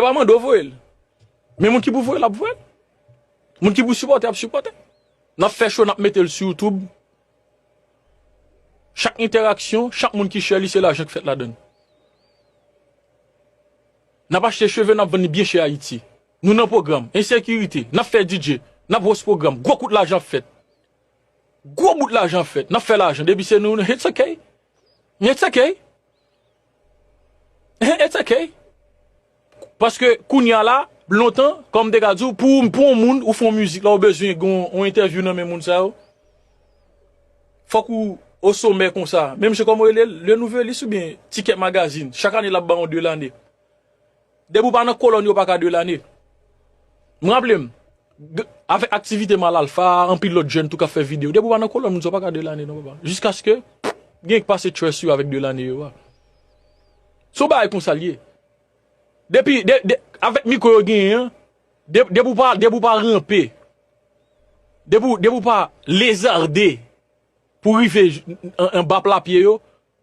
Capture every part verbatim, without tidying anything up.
pa mande w voye l. Men moun ki pou voye l ap voye l. Moun ki pou sipòte ap sipòte. N ap fè cho, n ap mete l sou YouTube. Chak entèraksyon, chak moun ki share li, se lajan k fèt ladan l. N ap achte cheve, n ap vann li byen chè Ayiti. Nou nan pwogram. Ensekirite. N ap fè D J. N ap host pwogram. Gwo kout lajan ap fèt. Gwo bout lajan ap fèt. N ap fè lajan. Depi se nou, it's okay. It's okay. It's okay. Paske kounye a la, lontan, kòm m te ka di w, pou, pou yon moun, ou fè yon mizik la, ou bezwen gen yon, yon entèvyou nan men moun sa yo. Fòk ou osomè konsa. Menm jan kòman yo rele l, Le Nouvelliste oubyen Ticket Magazine. Chak ane, l ap ba w de lane. Depi w pa nan kolòn, yo pa ka de lane. M raple m, g- avèk aktivite Mal Alfa, anpil lòt jèn tou k ap fè videyo. Depi w pa nan kolòn, moun sa w pa ka de lane non, papa. Jiskaske gen k pase trust yo avèk de lane yo a. Se yon bagay konsa l ye. Depi, de, de, avèk mikwo yo genyen an, de, depi w pa, depi w pa ranpe, depi, w- depi w pa lezarde pou rive j- an, anba pla pye yo,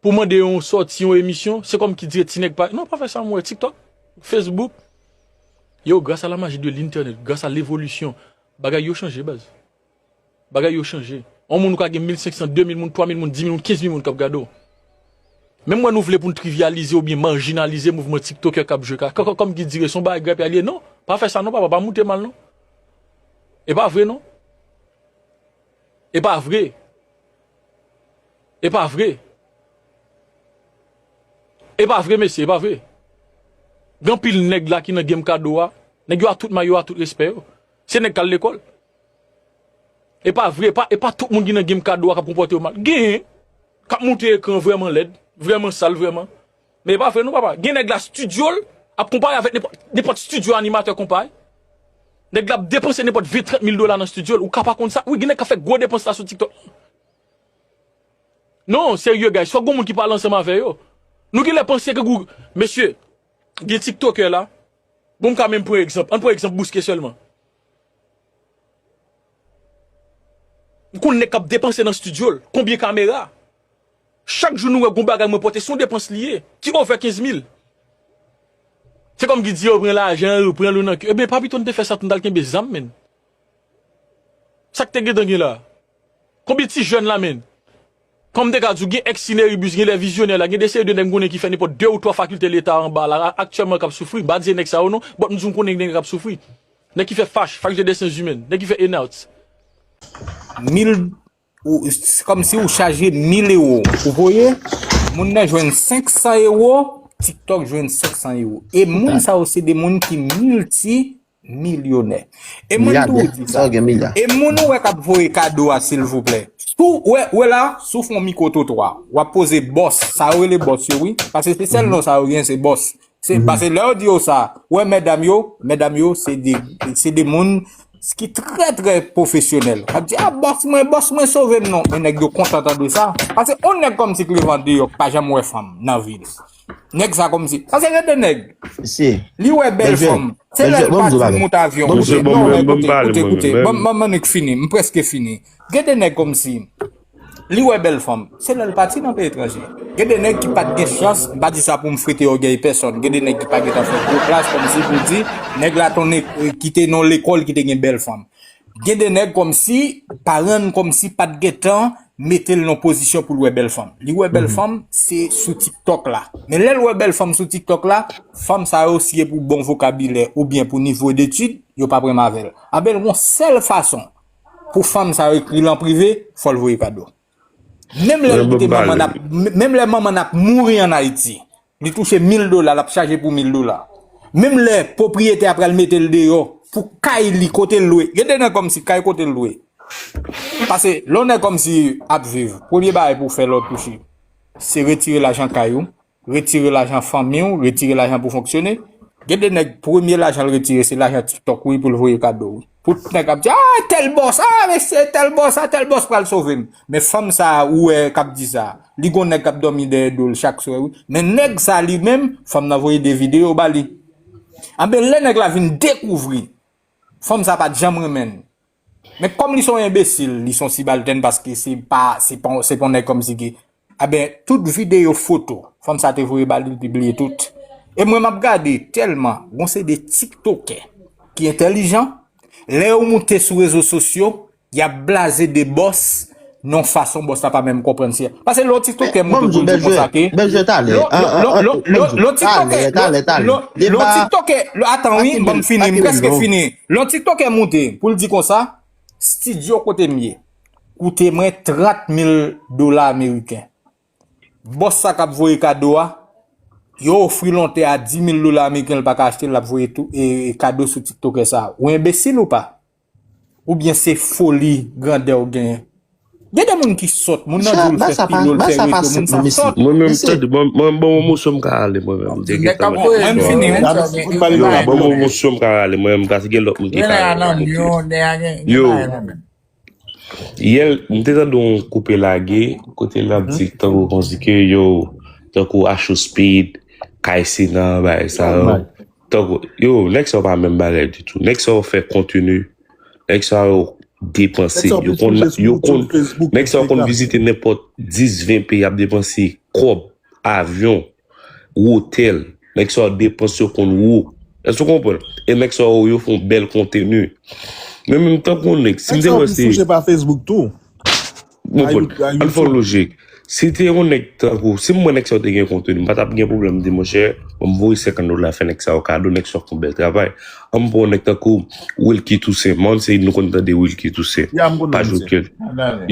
pou mande yon sòti, yon emisyon, se kòm ki dire ti nèg pa, non, pa fè sa, mwen, TikTok, Facebook. Yo, grâce à la magie de l'internet, grâce à l'évolution, bagay yo chanje, baz. Bagay yo chanje. Yon moun ou ka gen mil senk san, de mil moun, twa mil moun, di mil moun, kenz mil moun k ap gade w. Menm mwen nou vle pou n trivyalize oubyen majinalize mouvman tiktokè k ap jwe ka. Kò- kò- Kòm ki dire, se yon bagay grèp al ye. Non, pa fè sa non, papa, pa moute mal non. E pa vre non. E pa vre. E pa vre. E pa vre, mesye, e pa vre. Gen anpil nèg la ki nan game kado a. Nèg yo a tout may yo, a tout respè yo. Se nèg k al lekòl. E pa vre, e pa, e pa tout moun ki nan game kado a k ap konpòte yo mal. Genyen k ap moute ekran vrèman lèd, vrèman sal, vrèman. Men e pa vre non, papa. Gen nèg la, studio l ap konpare avèk nenpòt, nenpòt studio animatè konpare. Nèg la ap depanse nenpòt ven, trant mil dola nan studio l. Ou ka pa konn sa. Wi, gen nèg k ap fè gwo depans la sou TikTok. Non, serye, guys. Fòk gon moun ki pale ansanm avè yo. Nou genlè panse ke gou-, mesye, gen tiktokè la. Bon, m ka menm pran egzanp. Ann pran egzanp Bouske sèlman. M konn nèg k ap depanse nan studio l. Konbyen kamera? Chak jou nou wè gon bagay mwen pote, se yon depans li ye. Ki over kenz mil. Se kòm ki di yo pran lajan, yo pran l nan ke. Ebyen, pa pito n te fè sa tou, n t al kenbe zam, menn. Sa k te gentan gen la? Konbyen ti jèn la, menn? Kòm m te ka di w, gen ex Cineribus, gen lè vizyonè la, gen de seri de nèg m konnen ki fè nenpòt de ou twa fakilte leta anba la, aktyèlman k ap soufri. M pa di nèg sa yo non, but m di w m konnen nèg k ap soufri. Nèg ki fè FACH, Faculté des Sciences Humaines, nèg ki fè ENAUDS. Mil, ou, se kòmsi ou chaje mil ewo. Ou voye, moun nan jwenn senk san ewo, TikTok jwenn senk san ewo. E moun sa yo se de moun ki milti milyonè. E mwen tou di sa. E moun ou wè k ap voye kado a, silvouplè. Si w wè, wè la, si w fè yon mikwo twotwa, w ap poze bòs, sa yo rele bòs yo, wi. Paske se sèl non sa yo gen, se bòs. Se, paske lè yo di yo sa, wè medam yo, medam yo, se de, se de moun ki trè, trè pwofesyonèl. K ap di, a, bòs mwen, bòs mwen sove m non. Men nèg yo kontan tande sa. Paske yon nèg kòmsi k leve andeyò, k pa janm wè fanm nan vi l. Nèg sa kòmsi. Paske gen de nèg. Li wè bèl fanm. Se lè l pati, l monte avyon. Koute, non, men koute, koute, koute. Ban m annik fini. M prèske fini. Gen de nèg kòmsi. Li wè bèl fanm. Se lè l pati nan peyi etranje. Gen de nèg ki pa t gen chans, m pa di sa pou m frite ògèy pèsòn. Gen de nèg ki pa gentan fè gwo plas kòmsi pou di, nèg la te yon, ki te nan lekòl, ki te gen bèl fanm. Gen de nèg kòmsi, paran l kòmsi pa t gentan mete l nan pozisyon pou l wè bèl fanm. Li wè bèl fanm, se sou TikTok la. Men lè l wè bèl fanm sou TikTok la, fanm sa yo, si e pou bon vokabilè oubyen pou nivo detid, yo p ap renmen avè l. Anben, l gon sèl fason pou fanm sa yo ekri l an prive, fò l voye kado. Menm lè l kite manman n ap, menm lè manman n ap mouri ann Ayiti, li touche mil dola, l ap chaje pou mil dola. Menm lè pwopriyetè a pral mete l deyò pou kay li kote l lwe. Gen de nèg kòmsi kay kote l lwe. Paske lè yon nèg kòmsi ap viv, premye bagay pou w fè lè w touche, se retire lajan kay ou, retire lajan fanmi w, retire lajan pou fonksyone. Gen de nèg, premye lajan l retire, se lajan TikTok, wi, pou l voye kado, wi. Pou tout nèg ap di, a, tèl bòs, a, mesye, tèl bòs, a, tèl bòs pral sove m. Men fanm sa a, ou wè, k ap di sa, li gon nèg k ap dòmi dèyè do l chak swè, wi. Men nèg sa a, li menm, fanm nan voye de videyo ba li. Anben, lè nèg la vin dekouvri, fanm sa a pa t janm renmen l. Men kòm li se yon enbesil, li se yon sibaltèn paske se pa, se pa, se pa yon nèg kòmsi ki, anben, tout videyo, foto, fanm sa te voye ba li, li pibliye tout. E mwen m ap gade tèlman, gon se de tiktokè ki entèlijan, lè yo moute sou rezo sosyo, y ap blaze de bòs nan yon fason bòs la pa menm konprann si. Paske lè yon tiktokè moute pou l di konsa ke. Lè yon tiktokè, lè yon tiktokè, atan wi, ban m fini, m prèske fini. Lè yon tiktokè moute pou l di konsa, estidyo kote m ye koute mwen trant mil dola ameriken. Bòs sa k ap voye kado a, yo ofri l yon tè a dis mil dola ameriken, l pa ka achte l, l ap voye tou, e, e kado sou tiktokè sa. Ou enbesil ou pa? Oubyen se foli, grandè ou genyen? Gen de moun ki sòt, moun nan di w l fè pil, l fè reto, moun sa sòt. Mwen menm, tande, mwen, mwen, bon, mwen, moso m ka ale, mwen menm, m te gen tan mwen. Mwen fini, wi. Yo, bon, mwen, moso m ka ale, mwen menm, paske gen lòt moun ki ka ale. Yo, yè, m te tande yon koupe lage, kote l ap di, tankou, konsi ke, yo, tankou Acho Speed, Kay Sena, bagay sa yo. Tankou, yo, nèg sa yo pa menm bagay ditou. Nèg sa yo fè konteni. Nèg sa yo depanse. Yo konn, yo konn, nèg sa yo konn vizite nenpòt dis, ven peyi, ap depanse kòb, avyon, wotèl. Nèg sa yo depanse, yo konn wo. Èske w konprann? E nèg sa yo, yo fè yon bèl konteni. Men menm tankou yon nèg, si m te wè se. Touche pa Facebook tou. Bon, bon, ann fè yon lojik. Si te yon nèg tankou, si m wè nèg sa yo te gen konteni, m pa t ap gen pwoblèm, m di, monchè, ban m voye senkant dola, fè nèg sa yo kado, nèg sa yo fè yon bèl travay. An m pran yon nèg tankou Wilky Toussaint, mwen se nou konn tande Wilky Toussaint. Pa jwe kèl.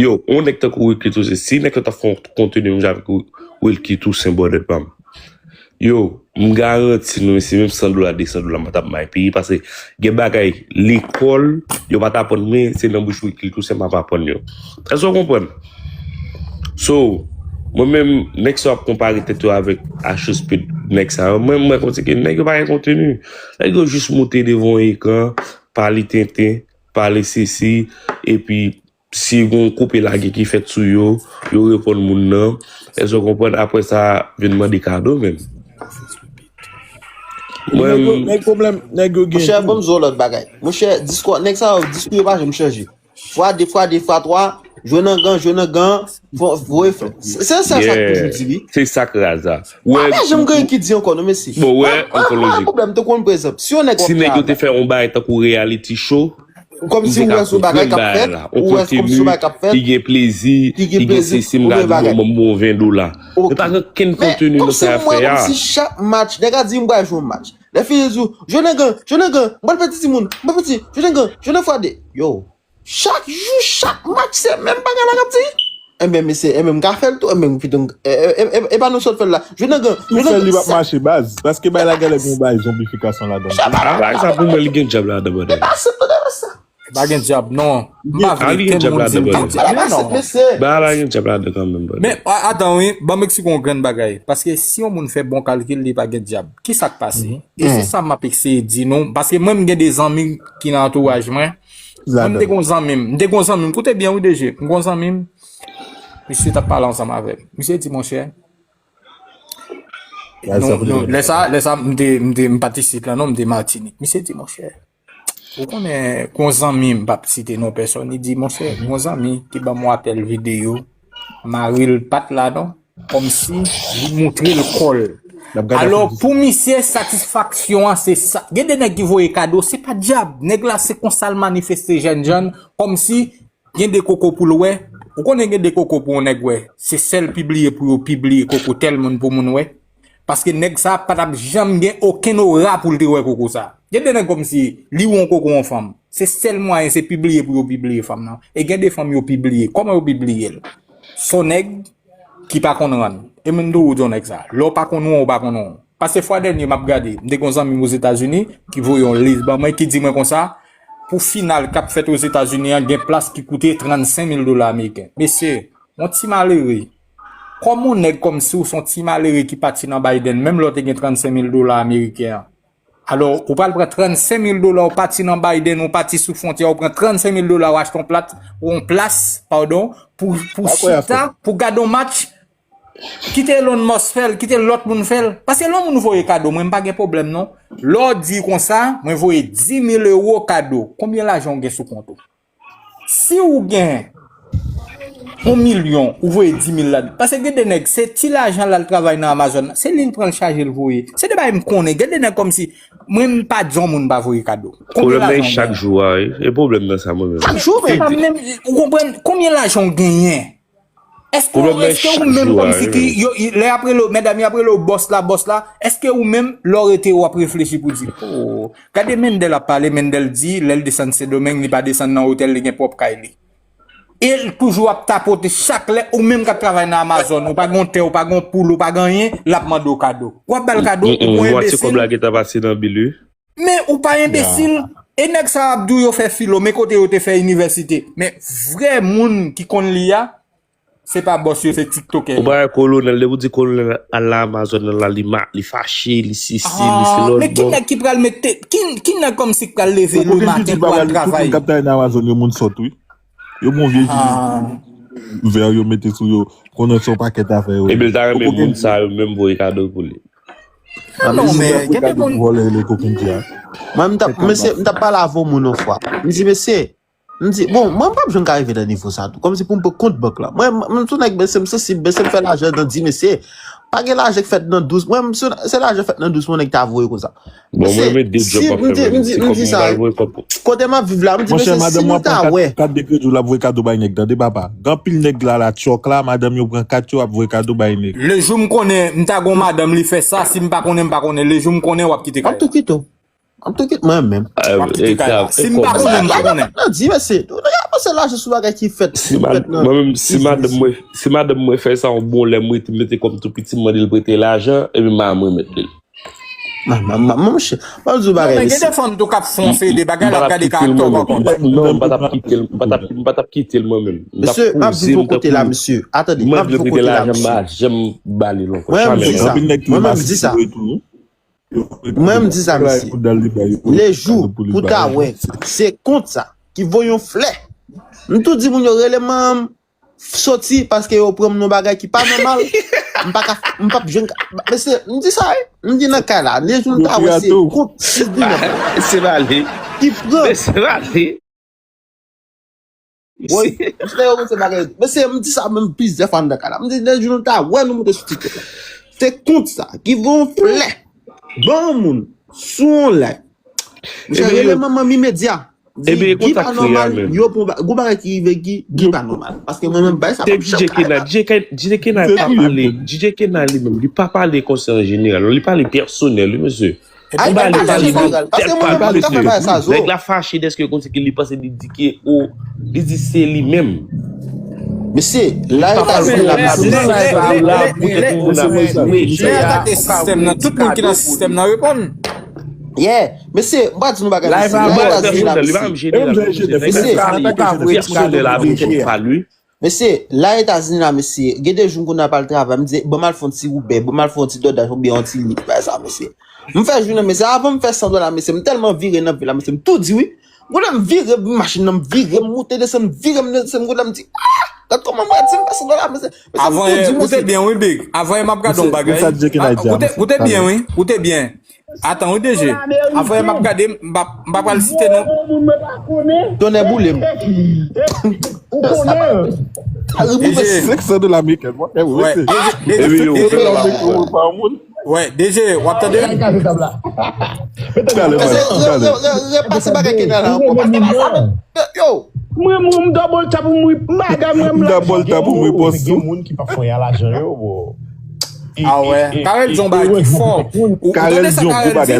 Yo, yon nèg tankou Wilky Toussaint, si nèg sa t ap fè yon konteni menm jan avèk Wilky Toussaint, brother pa m. Yo, m garanti nou, mesye, menm san dola, de san dola, m pa t ap may peyi, paske gen bagay, lekòl, yo pa t aprann mwen, se nan bouch Wilky Toussaint m ap aprann yo. Èske w konprann? So, mwen menm, nèg sa yo ap konpare tèt yo avèk Acho Speed, nèg sa yo, mwen, mwen konn se ke nèg yo pa gen konteni. Nèg yo jis moute devan yon ekran, pale tenten, pale sesi, epi si gon koupe lage ki fèt sou yo, yo reponn moun nan. Èske w konprann? Apre sa, vin mande kado menm. Nèg yo, nèg pwoblèm, nèg yo gen. Monchè, ban m di w lòt bagay. Monchè, diskou, nèg sa yo, diskou yo pa janm chanje. Fwa de, fwa de, fwa twa, jwe nan gan, jwe nan gan, voye flè. Se, se sa k toujou di, wi. Se sa k raz la. Pa janm gen ki di ankò, non, mesye. Bon, wè, an, an, an, pwoblèm, te konn prezanp. Si yon nèg, si nèg yo te fè yon bagay tankou reality show, Kòmsi ou wè se yon bagay k ap fèt, ou wè kòmsi yon bagay k ap fèt, ki gen plezi, ki gen sesi, m ka di w, ban m bon ven dola. Men pa gen okenn konteni nan sa y ap fè a. Kòmsi chak match, nèg a di m pral jwe yon match. Lè fini di w, jwe nan gan, jwe nan gan, m pral pèdi timoun, m pral pèdi, jwe nan gan, jwe nan fwa de. Yo, chak jou, chak match, se menm bagay la k ap di. Enben, mesye, enben, m ka fè l tou, enben, m pito, e, e, e, e, e pa nou sot fè l la. Jwe nan gan, jwe nan gan. Ou fè li p ap mache, baz, paske bay la genlè gen yon bay zonbifikasyon ladan l. Bagay sa pou mwen, li gen dyab ladan, brother. E pa sèt, brother, sa. Pa gen dyab, non. M pa vle kenn moun di m gen dyab. Men non. Bagay la gen dyab ladan kanmenm, brother. Men, a-, atan, wi, ban m eksplike yon grenn bagay. Paske si yon moun fè bon kalkil, li pa gen dyab. Kisa k pase? E se sa m ap eseye di nou. Paske mwen, m gen de zanmi ki nan antouraj mwen. Mwen, m te gon zanmi m. M te gon zanmi m. Koute byen, wi, D J. M gon zanmi m. Misye t ap pale ansanm avè m. Misye di, monchè, nou, nou, lè sa, lè sa, m te, m te, m pa t isit la, non, m te Matinik. Misye di, monchè, ou konnen, gon zanmi m, m p ap site non pèsòn, li di, monchè, gon zanmi ki ban m yon apèl videyo, mari l pa t la, non, kòmsi li moutre l kò l. Alò, pou misye, satisfaksyon an, se sa. Gen de nèg ki voye kado, se pa dyab. Nèg la, se konsa l manifeste jènjan, kòmsi Gen de koko pou l wè. Ou konnen gen de koko pou yon nèg wè. Se sèl pibliye pou yo pibliye koko tèl moun pou moun wè. Paske nèg sa pa t ap janm gen okenn ora pou l te wè koko sa. Gen de nèg kòmsi li wè yon koko yon fanm. Se sèl mwayen, se pibliye pou yo pibliye fanm nan. E gen de fanm yo pibliye. Kòman yo pibliye l? Se yon nèg ki pa konn rann. E m di w, ou di yon nèg sa. Lè w pa konn wè, ou pa konn wè. Paske fwa dènye m ap gade, m te gen yon zanmi m Ozetazini ki voye yon lis ban mwen, ki di mwen konsa, pou final k ap fèt Ozetazini an, gen plas ki koute trannsenk mil dola ameriken. Mesye, yon ti malere, kòm yon nèg kòmsi w se yon ti malere ki pati nan Biden, menm lè w te gen trannsenk mil dola ameriken an. Alò, ou pral pran trannsenk mil dola, ou pati nan Biden, ou pati sou fwontyè, ou pran trannsenk mil dola, ou achte yon plat, yon plas, padon, pou, pou chita, pou gade yon match, Kite Elon Musk fè l, kite lòt moun fè l. Paske lè yon moun voye kado, mwen m pa gen pwoblèm non. Lè w di konsa, mwen voye dis mil ewo kado. Konbyen lajan w gen sou kont ou? Si w gen On milyon, ou voye dis mil ladan. Paske gen de nèg, se ti lajan l al travay nan Amazon nan. Se li l pran l chaje l voye. Se de bagay m konnen. Gen de nèg kòmsi, mwen m pa di yon moun pa voye kado. Konbyen lajan w genyen? Pwoblèm nan e chak jou a, wi. E pwoblèm nan sa mwen menm. Chak jou, men. Se pa menm, ou konprann, konbyen lajan w genyen? Èske, èske ou menm kòmsi ki, yo, lè y ap rele w, medam, y ap rele w bòs la, bòs la, èske ou menm, lè w rete, w ap reflechi pou di, oh, gade Mendel ap pale, Mendel di, lè l desann Sendomeng, li pa desann nan otèl, li gen pwòp kay li. E l toujou ap tapote chak lè, ou menm k ap travay nan Amazon, ou pa gen tè, ou pa gen poul, ou pa gen anyen, l ap mande w kado. W ap ba l kado, ou pran enbesil. Mwatye kòb la gentan pase nan bil, wi. Men ou pa enbesil. E nèg sa ap di w yo fè filo, men kote yo te fè inivèsite. Men vrè moun ki konn li a, se pa bòs yo, se tiktokè yo. Ou pa wè kolonèl, depi w di kolonèl al nan Amazon nan la, li ma-, li fache, li sesi, li selòt. Men ki nèg ki pral mete, ki, ki nèg kòmsi k pral leve le maten pou al travay? Tout moun k ap travay nan Amazon yo moun sòt, wi. Yo bon vye jilèt vè yo mete sou yo, konnen se yon pakèt afè yo. Epi l ta renmen moun sa yo menm voye kado pou li. Ah, non, men gen de moun. Vòlè le kokenn di a. Mwen, m t ap, mesye, m t ap pale avè yon moun yon fwa. M di, mesye, m di, bon, mwen, m p ap janm ka rive nan nivo sa tou. Kòmsi pou m pran kont bank la. Mwen, m, m sou nèg, mesye, m sansib, mesye, m fè lajan nan di, mesye, pa gen lajan k fèt nan douz. Mwen, m sou, se lajan fèt nan douz, mwen nèg ta voye konsa. Bon, mwen, men de djòb m ap fè, m di, m di sa. Kote m ap viv la, m di, mesye, si nou ta wè. Kat de kredi w l ap voye kado bay nèg, tande, papa. Gen anpil nèg la, la, tchòk la, madanm yo pran kat yo, ap voye kado bay nèg. Le jou m konnen, m ta gon madanm, li fè sa, si m pa konnen, m pa konnen. Le jou m konnen, w ap kite kay la. M ap tou kite w. M ap tou kite mwen menm. W ap kite kay la. Si m pa konnen, m pa konnen. Nan di, mesye, nou ka panse lajan sou bagay ki fèt, ki fèt nan biznis. Mwen menm, si madanm mwen, si madanm mwen fè sa yon bon lè, m rete, m mete kòm tou piti, m mande l prete lajan, epi m pa janm remèt li l. Manman, manman, monchè, m ap di w bagay, mesye. Non, men gen de fanm tou k ap fè yon seri de bagay, l ap gade karaktè w pa konn. Non, m pa t ap kite l, m pa t ap, m pa t ap kite l mwen menm. M t ap poze m, m t ap. Mesye, m ap viv yon kote la, mesye. Atande, m ap viv yon kote la, mesye. Mwen menm di sa. Mwen menm di sa. Mwen menm di sa, mesye. Le jou pou ta wè, se kont sa ki voye yon flè. M tou di moun yo rele manman m, soti paske yo pran m nan bagay ki pa nòmal. M pa ka, m p ap jwenn ka, mesye, m di sa, wi. M di nan kay la, le jou nou ta wè se kont sis di nèf. Se pa li. Ki pran. Se pa li. Woy, mesye, yo konn se bagay. Mesye, m di sa menm plizyè fwa nan kay la. M di, le jou nou ta wè nou moute sou TikTok la. Se kont sa, ki voye yon flè. Ban yon moun, sou yon live. Mesye, rele manman m imedya. Di, Guy pa nòmal, yo pran ba-, gon bagay ki rive Guy, Guy pa nòmal. Paske mwen menm bay sa pa janm ka. DJ Kena, DJ Kena pa pale, DJ Kena li menm, li pa pale konsa an jeneral, non, li pale pèsonèl, wi, mesye. Li pa pale de tèt pa l, mesye. Nèg la fache dèske konn se ke li panse li di ke, o, li di se li menm. Mesye, la Etazini la, mesye. Lè atake sistèm nan, tout moun ki nan sistèm nan reponn. Yeah, mesye, m pa di nou bagay, mesye. La Etazini la, mesye. Mesye, la Etazini la, mesye. Gen de jou m konn ap al travay, m di, ban m al fè yon ti woubè, ban m al fè yon ti dòdaj, oubyen yon ti lit, bagay sa, mesye. M fè jounen, mesye, avan m fè san dola, mesye, m tèlman vire nan vil la, mesye, m tou di wi. Gouda m vire machin nan, m vire, m moute desann, m vire, m desann, gouda m di, ah, gad kòman m redi, m fè san dola, mesye. Mesye, m tou di, mesye. Koute byen, wi, Big. Avan m ap gade yon bagay. Koute byen, wi, koute byen. Atan, wi, DG. Avan m ap gade, m pa, m pa pral site non. Tonnè boule m. Ou konnen. DG. Senk san dola ameriken, mwen, DG, DG, wè, DG, w ap tande? Talè, talè. Repase bagay ki nan la ankò. Pase pa sa. Yo, yo. Mwen, mwen, m double tap, mwen, bagay, mwen, m double tap, mwen, pòs. Gen moun ki pa fè lajan yo, bro. Ah wè, Carel di yon bagay ki fò. Ou tande sa Carel di?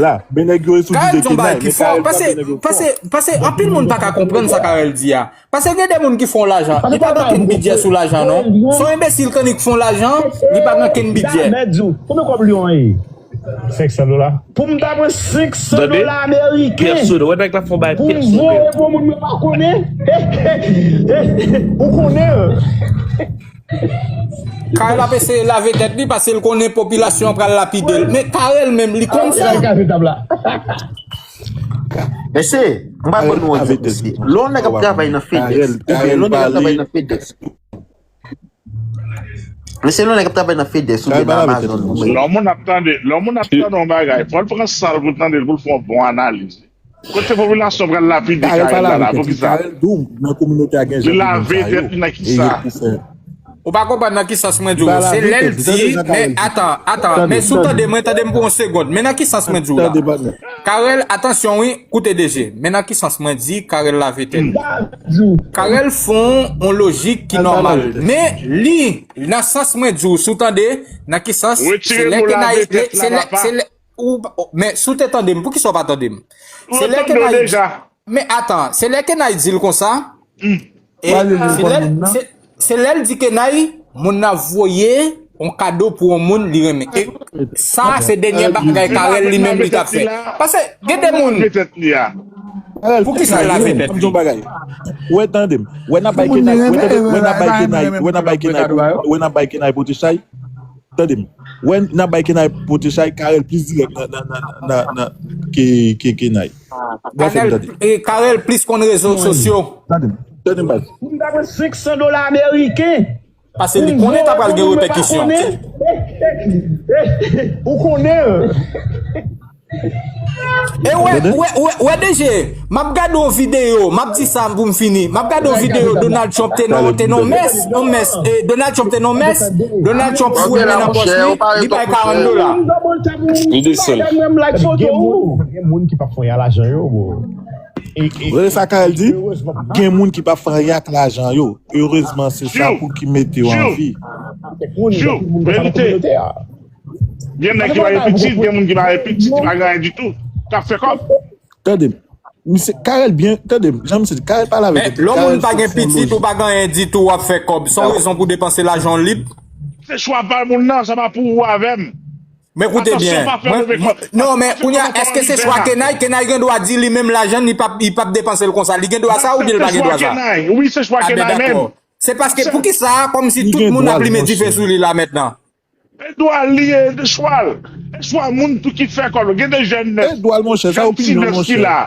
Carel di yon bagay ki fò. Pase, pase, pase, anpil moun pa ka konprann sa Carel di a. Pase gen de moun ki fè lajan, li pa gen kenn bidjè sou lajan, non. Se yon enbesil k annik fè lajan, li pa gen kenn bidjè. Konbyen kòb li an ye? Senk san dola. Pou m ta pran senk san dola ameriken. Pèsonèl, wè nèg la fè yon bagay pèsonèl. Pou m voye pou moun mwen pa konnen. Ou konnen. Carel ap eseye lave tèt li paske l konnen popilasyon an pral lapide l. Men Carel menm, li konn sa. Mesye, m pa konn nou anyen, mesye. Lè yon nèg ap travay nan FedEx, oubyen lè yon nèg ap travay nan FedEx. Mesye, lè yon nèg ap travay nan FedEx, oubyen nan Amazon, oubyen. Lè yon moun ap tande, lè yon moun ap tande yon bagay, fò l pran san l pou l tande l, pou l fè yon bon analiz. Kote popilasyon pral lapide Karèl la la? Poukisa? Karèl di w nan kominote a gen jan de moun sa yo. Li lave tèt li nan kisa? Ou pa konprann nan ki sans mwen di w. Se lè l di, men atan, atan, men si w tande mwen, tande m pou yon segonn. Men nan ki sans mwen di w la? Karèl, atansyon wi, koute D J. Men nan ki sans mwen di Karèl lave tèt li? Karèl fè yon lojik ki nòmal. Men li, nan sans mwen di w, si w tande, nan ki sans, se lè Kenay, se lè, se lè, ou, men si w te tande m, poukisa w pa tande m? Se lè Kenay, men atan, se lè Kenay di l konsa, e se lè, se, se lè l di Kenay, moun nan voye yon kado pou yon moun li renmen. E sa, se dènye bagay Karèl li menm li t ap fè. Paske gen de moun, poukisa l lave tèt li? Ou wè, tande m. Ou wè n ap bay Kenay, ou wè n ap bay Kenay, ou wè n ap bay Kenay, ou wè n ap bay Kenay pote chay. Tande m. Wè n ap bay Kenay pote chay, Karèl plis dirèk nan, nan, nan, nan, nan, ke, ke Kenay. Wè fè m tande. Karèl plis konn rezo sosyo. Tande m. Tande m, baz. Pou m ta pran senk san dola ameriken. Paske li konnen ta pral gen repèkisyon. Ou konnen. E wè, wè, wè, wè, D J, m ap gade yon videyo, m ap di sa pou m fini. M ap gade yon videyo Donald Trump te nan, te nan mès, yon mès, e Donald Trump te nan mès, Donald Trump foure men nan pòch li, li bay karant dola. Li desann. Gen moun, gen moun ki p ap fè lajan yo, bro. Ou tande sa Karèl di? Gen moun ki p ap fè anyen ak lajan yo. Erezman, se sa pou ki mete yo an vi. Jou, verite. Gen nèg ki pa gen pitit, gen moun ki pa gen pitit, ki pa gen anyen ditou, k ap fè kòb. Tande m. Misye, Karèl byen, tande m. Jan misye di, Karèl pale avèk. Men lè yon moun pa gen pitit ou pa gen anyen ditou, w ap fè kòb. Se yon rezon pou depanse lajan w lib. Se chwa pa moun nan, sa pa pou ou avè m. Men koute byen. Non, men kounye a, èske se chwa Kenay? Kenay gen dwa di li menm lajan li p ap, li p ap depanse l konsa. Li gen dwa sa oubyen l pa gen dwa sa? Wi, se chwa Kenay menm. Se paske poukisa, kòmsi tout moun ap limen dife sou li la mentnan? E dwa li, e chwa l. E chwa moun tou ki fè kòb. Gen de jèn nès, jèn ti nès ki la.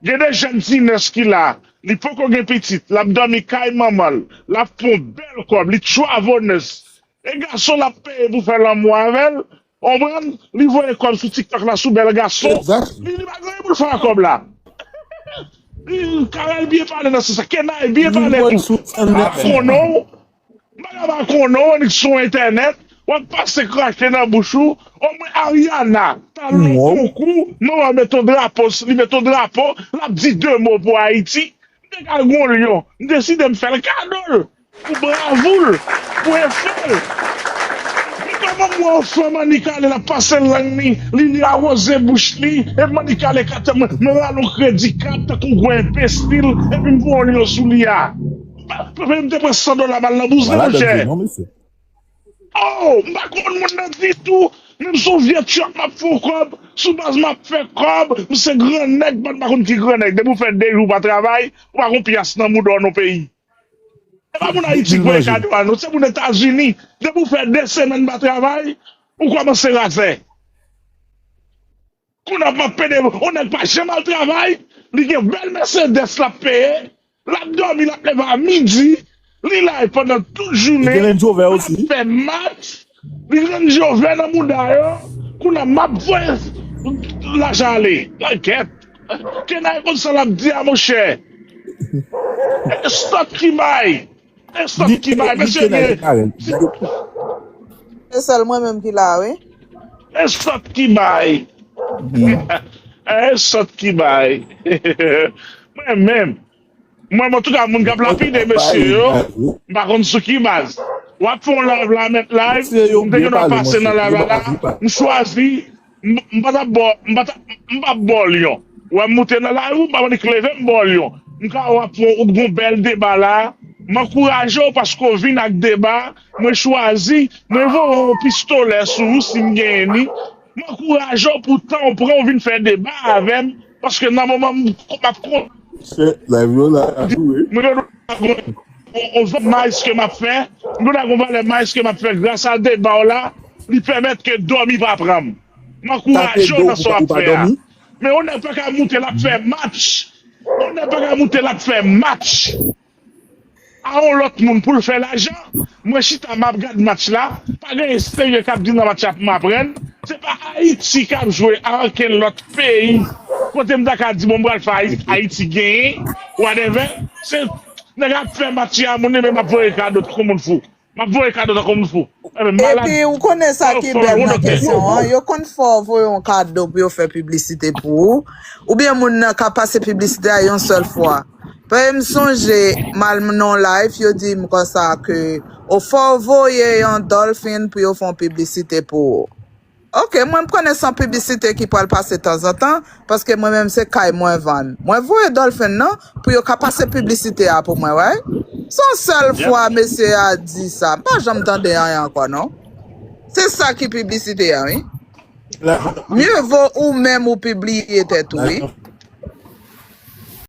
Gen de jèn ti nès ki la. Li poko gen pitit. L ap dòmi kay manman l. L ap fè yon bèl kòb. Li travay nès. E gason l ap peye pou fè lanmou avè l. Konprann? Li voye kòb sou TikTok la sou bèl gason. Li, li pa gen anyen pou l fè ak kòb la. Karèl byen pale nan sans sa. Kenay byen pale tou. M pa konnen w. M pa ka pa konnen w annik sou entènèt. W ap pase krache nan bouch ou. Omwen Ariana t al nan konkou. Manman mete yon drapo, li mete yon drapo. L ap di de mo pou Ayiti. M te ka gen yon lyon. M deside m fè l kado l. Pou bravou l, pou efò l. Men kòman m wè yon fanm annik ale l ap pase lang li, li, li awoze bouch li, epi m annik ale katè mwen, mwen rale yon kredi kat tankou gwo enbesil, epi m voye yon lyon sou li a. Pa, pa, pa, m te pran san dola ba l nan bouzen, monchè. Oh, m pa konn moun nan ditou. Menm si yon vye tchòk m ap fè yon kòb, sou baz m ap fè kòb, m se gran nèg, m pa konn ki gran nèg. Depi w fè de jou w pa travay, ou pa gon pyas nan mouda w non peyi. Se pa moun Ayiti k voye kado a non, se moun Etazini. Depi w fè de semèn pa travay, ou kòmanse razè. Kounye a m ap pede, yon nèg pa janm al travay, li gen bèl Mercedes l ap peye, l ap dòmi, l ap leve a midi, li la pandan tout jounen, l ap fè match, li Range Rover nan mouda yo, kounye a m ap voye lajan ale. Kèt. Kenay konn sa l ap di a, monchè. E sòt ki bay. E sòt ki bay, mesye. Se sèl mwen menm ki la, wi. E sòt ki bay. E sòt ki bay. Mwen menm. Mwen, antouka, moun k ap lapide mesye yo, m pa konn sou ki baz. W ap fè yon live la, met live, m te gen dwa pase nan live la, m chwazi, m, m pa t ap ba w, m pa t ap, m p ap ba w lyon. Ou wè m moute nan live ou, m pa annik leve m ba w lyon. M ka wè w ap fè yon, ou gon bèl deba la, m ankouraje w paske w vin ak deba, mwen chwazi, mwen voye yon pistolè sou ou si m genyen li, m ankouraje w pou tan w pran w vin fè deba avè m, paske nan moman m, m ap kon- Se live yo la ap joure. Mwen gen dwa gon, gon, gon valè nice ke m ap fè, mwen gen dwa gon valè nice ke m ap fè gras a deba w la, li pèmèt ke dòmi pa pran m. M ankouraje w nan sa w ap fè a. Men yon nèg pa ka moute l ap fè match. Yon nèg pa ka moute l ap fè match. A yon lòt moun pou l fè lajan. Mwen chita m ap gad match la, pa gen esterye k ap di nan match la pou m aprann. Se pa Ayiti k ap jwe a okenn lòt peyi. Kote m ta ka di, bon, m pral fè Ayiti, Ayiti genyen, whatever. Se nèg ap fè match a, moun, men m ap voye kado tankou moun fou. M ap voye kado tankou moun fou. Epi ou konnen sa ki bèl nan kesyon an, yo konn fè w voye yon kado pou yo fè piblisite pou ou, oubyen moun nan ka pase piblisite a yon sèl fwa. Paske m sonje m al nan yon live, yo di m konsa ke ou fè w voye yon dolphin pou yo fè yon piblisite pou ou. Ok, mwen m konnen se yon piblisite ki pral pase tanzantan, paske mwen menm se kay mwen vann. Mwen voye dolphin nan pou yo ka pase piblisite a pou mwen, wè. Se yon sèl fwa mesye a di sa. M pa janm tande anyen ankò, non. Se sa ki piblisite a, wi. Mye vo ou menm ou pibliye tèt ou, wi.